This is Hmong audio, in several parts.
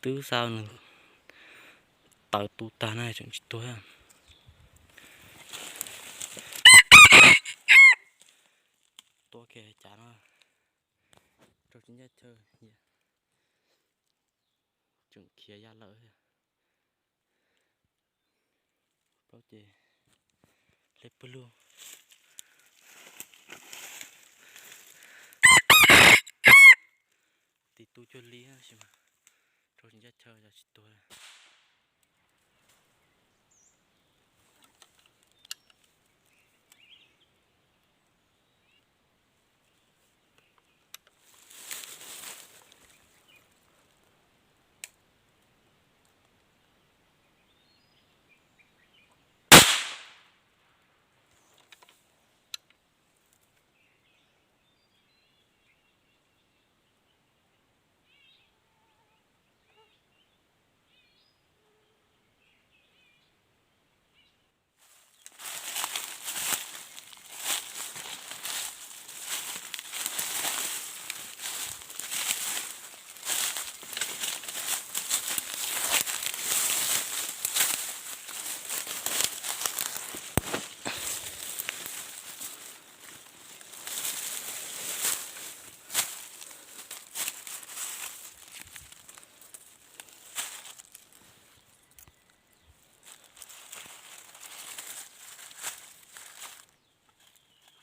Twb xa nws taws tu tag na tseem tsis tuag. Tua kiag cav no rau tsis ncaj chaw, tseem khiav ya lawm. Plaub ces hle pawg lug. Tis tu cuag li tab sis mas rau tsis ncaj chaw yog tsis tuag.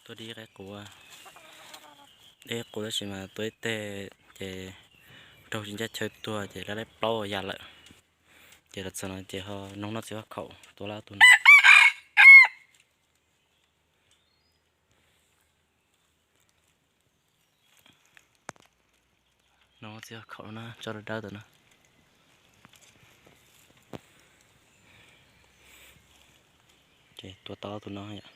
Tuaj dib qaib quav, dib quav tab sis mas tua ib teg ces raug tsis ncaj chaw tuag ces lawv laib plaub ya lawm. Ces los txog no ces ho noog noj txiv huab khaum tua lawm tus no. Noog txiv huab khaum no na, tso dawb dawb tus no. Ces tua tau tus no yom.